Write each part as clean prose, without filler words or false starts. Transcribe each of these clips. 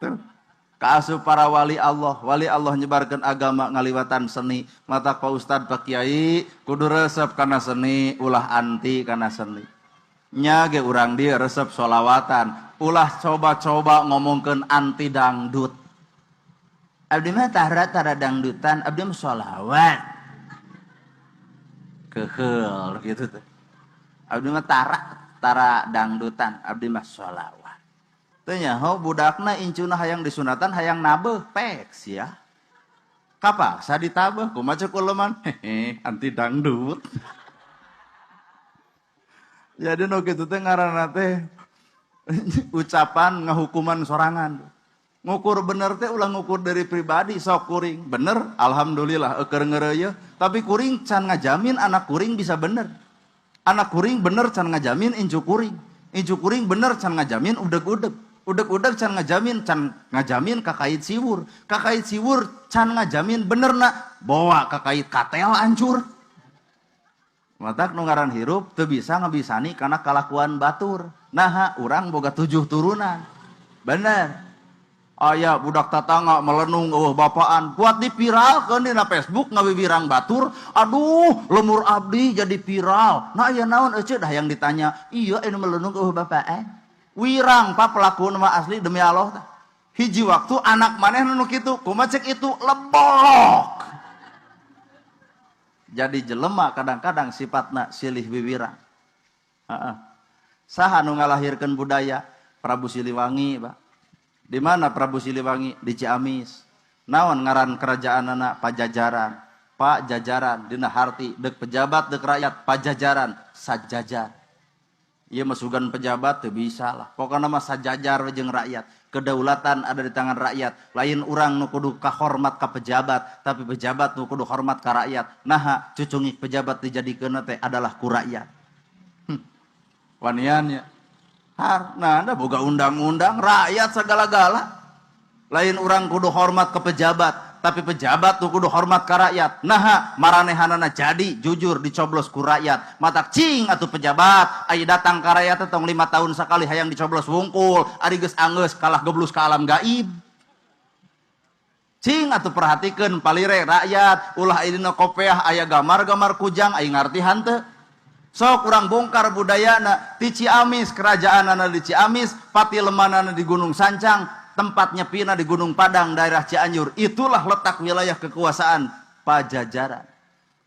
Tuh. Kaasup para wali Allah, wali Allah nyebarkan agama ngaliwatan seni. Mata Pak Ustad, Pak Kiai kudu resep kana seni, ulah anti kana seni. Nya ge urang dia resep solawatan, ulah coba-coba ngomongkeun anti dangdut. Abdi mah tara tara dangdutan, abdi mah solawat. Keheul gitu tuh. Abdi mah tara tara dangdutan, abdi mah solawat. Teu nyaho budakna incuna hayang disunatan, hayang nabeuh pek sia. Kapaksa ditabeuh, kumaha cek uleman? Hehe, anti dangdut. Jadi nu kitu teh ngaranna teh ucapan ngahukuman sorangan. Ngukur bener teh ulah ngukur dari pribadi, sok kuring. Bener, alhamdulillah eukeur ngeureuyeun, tapi kuring can ngajamin anak kuring bisa bener. Anak kuring bener can ngajamin incu kuring. Incu kuring bener can ngajamin udeg-udeg. Udeg-udeg can ngajamin kakait siwur. Kakait siwur can ngajamin bener na bawa kakait katel hancur. Matak nu ngaran hirup teu bisa ngabisani karena kalakuan batur. Nah, urang boga 7 turunan. Bener. Aya budak tatangga melenung eueuh bapaan, kuat dipiralkeun dina Facebook ngawiwirang batur, aduh lemur abdi jadi viral. Nah, aya naon ece dah yang ditanya, iya ini melenung eueuh bapaan. Wirang pak pelaku mah asli demi Allah tah. Hiji waktu anak maneh nu kitu, kumaha cek itu lebok. Jadi jelema kadang-kadang sifatna silih wiwirang. Heeh. Saha nu ngalahirkeun budaya? Prabu Siliwangi, Pak. Di mana Prabu Siliwangi? Di Ciamis. Naon ngaran kerajaanana? Pajajaran. Pajajaran dina harti dek pejabat dek rakyat pajajaran sajajar. Ieu mah sugan pejabat teu bisa lah. Pokokna mah sajajar jeung rakyat. Kedaulatan ada di tangan rakyat. Lain urang nu kudu kahormat ka pejabat, tapi pejabat nu kudu hormat ka rakyat. Naha cucungik pejabat dijadikeun teh adalah ku rakyat. Wanian ya. Har, nah anda boga undang-undang rakyat segala-gala. Lain urang kudu hormat ke pejabat, tapi pejabat tuh kudu hormat ke rakyat. Nah, maranehanana jadi jujur dicoblos ku rakyat. Matak cing atuh pejabat, aya datang ke rakyat tong 5 tahun sekali hayang dicoblos wungkul, ari geus anggeus kalah geblus ke alam gaib. Cing atuh perhatikeun palire rakyat, ulah ayeuna kopeah aya gambar-gambar kujang aya ngarti hanteu. Sok kurang bongkar budayana di Ciamis, kerajaanana di Ciamis, patilemanana di Gunung Sancang, tempatnya Pina di Gunung Padang, daerah Cianjur. Itulah letak wilayah kekuasaan Pajajaran.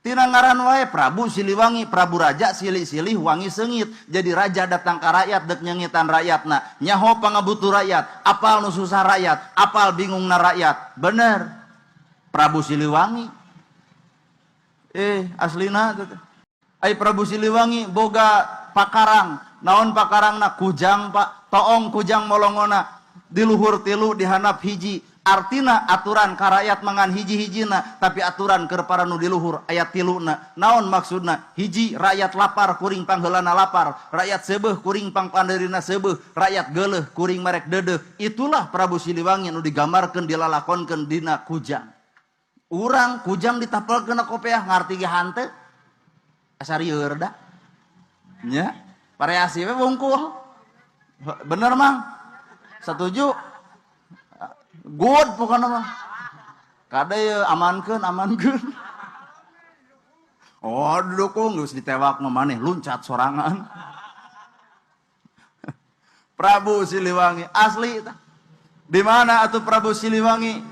Tina ngaran wae Prabu Siliwangi, Prabu Raja silih-silih wangi seungit. Jadi raja datang ke rakyat dek nyengitan rakyatna. Nyaho pangabutuh rakyat, apal nu susah rakyat, apal bingungna rakyat. Bener. Prabu Siliwangi. Aslina teh. Ai Prabu Siliwangi boga pakarang. Naon pakarangna? Kujang, Pak. Toong kujang molongona di luhur tilu dihandap hiji. Artina aturan ka rakyat mangan hiji-hijina, tapi aturan keur para nu di luhur aya tiluna. Naon maksudna? Hiji, rakyat lapar kuring pangheulana lapar, rakyat seubeuh kuring pangpandeurina seubeuh, rakyat geuleuh kuring merek deudeuh. Itulah Prabu Siliwangi nu digambarkeun dilalakonkeun dina kujang. Urang kujang ditapelkeun na kopeah ngarti ge hanteu. Asa rieur da. Nya, variasi we wungkul. Bener Mang? Setuju? Good pokoknya mah. Kade ya amankeun, amankeun. Oh, didukung geus ditewak mah maneh luncat sorangan. Prabu Siliwangi asli tah. Di mana atuh Prabu Siliwangi?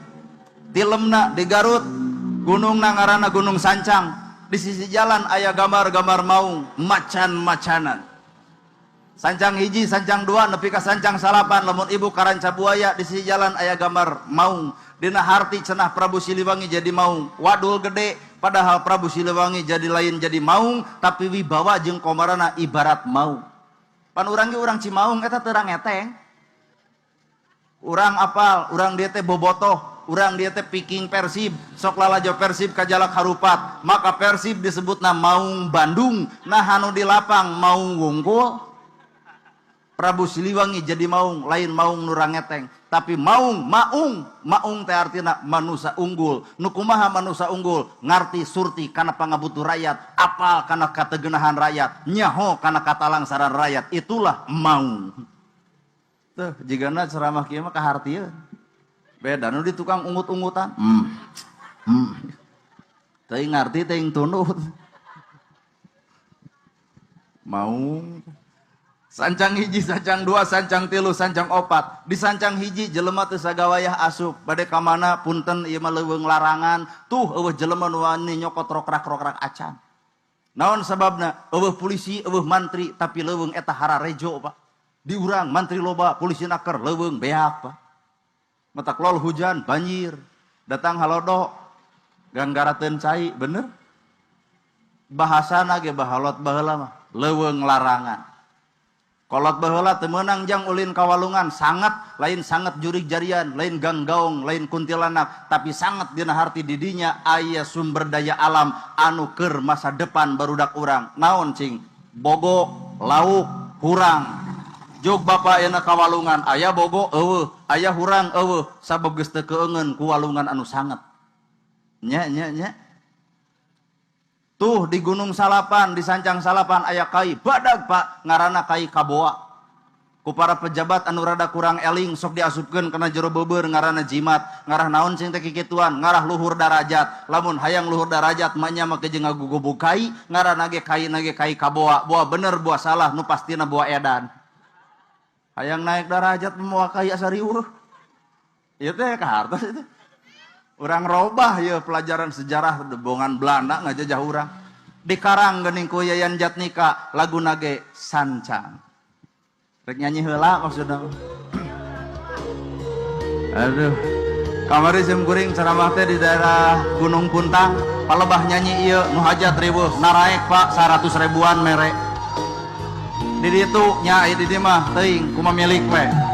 Tilemna di Garut, gunungna ngaranna Gunung Sancang. Di sisi jalan aya gambar-gambar maung, macan-macanan. Sancang hiji, sancang dua, nepi ka sancang salapan, lamun ibu karanca buaya di sisi jalan aya gambar maung. Dina harti cenah Prabu Siliwangi jadi maung. Wadul gede, padahal Prabu Siliwangi jadi lain jadi maung, tapi wibawa jeung komarana ibarat maung. Pan urang ge urang Cimaung eta terang eteng. Urang apal, urang dieu teh bobotoh, urang dieu teh Viking Persib, sok lalajo Persib kajalak harupat, maka Persib disebutna Maung Bandung, nah anu di lapang Maung wungkul. Prabu Siliwangi jadi maung, lain maung nu rangeteng, tapi maung, maung, maung teh artina manusa unggul. Nu kumaha manusa unggul? Ngarti surti kana pangabutuh rakyat, apal kana kategenahan rakyat, nyaho kana katalangsaran rakyat, itulah maung. Tuh, jigana ceramah kieu mah kahartieun. Beda nu di tukang ungut-ungutan. Teuing ngarti teuing tunduh. Mau sancang hiji, sancang dua, sancang tilu, sancang opat. Di sancang hiji jelema teu sagawayah asup. Bade ka mana, punten, ieu mah leuweung larangan. Tuh euweuh jelema nu wani nyokot rokrak-rokrak acan. Naon sababna? Euweuh polisi, euweuh mantri, tapi leuweung eta hararejo, Pak. Di urang mantri loba, polisi naker, leuweung beak, Pak. Matak lol hujan, banjir. Datang halodo, ganggarateun cai, bener? Bahasana ge bahalot baheula mah, leuweung larangan. Kolot baheula teu meunang jang ulin ka walungan, sangat lain sangat jurig jarian, lain ganggaong, lain kuntilanak, tapi sangat dina harti didinya aya sumber daya alam anu keur masa depan barudak urang. Naon cing? Bogo, lauk, hurang. Jog bapak ayeuna ka walungan, aya bogo euweuh, aya hurang euweuh, sabab geus teu keungeun ku walungan anu sanget. Nya nya nya. Tuh di Gunung Salapan, di Sancang Salapan aya kai badag, Pak, ngaranna kai kaboa. Ku para pejabat anu rada kurang eling sok diasupkeun kana jero beubeur ngaranna jimat. Ngarah naon cing teh kikituan? Ngarah luhur darajat. Lamun hayang luhur darajat mah nya make jeung ngagugubug kai, ngaranna ge kai na ge kai kaboa. Boa bener boa salah, nu pastina boa edan. Hayang naik darajat moal kai asa riweuh. Ieu teh kahartos itu. Urang robah ya pelajaran sejarah debongan Belanda ngajajah urang. Dikarang geuning ku Yayan Jatnika lagu nage Sancang. Rek nyanyi heula maksudna. Aduh. Kamari sim kuring ceramah teh di daerah Gunung Puntang, palebah nyanyi ieu nu hajat riweuh, naraek, Pak, 100 ribuan mere. Di ditu nya, di dieu mah teuing kumaha milik we.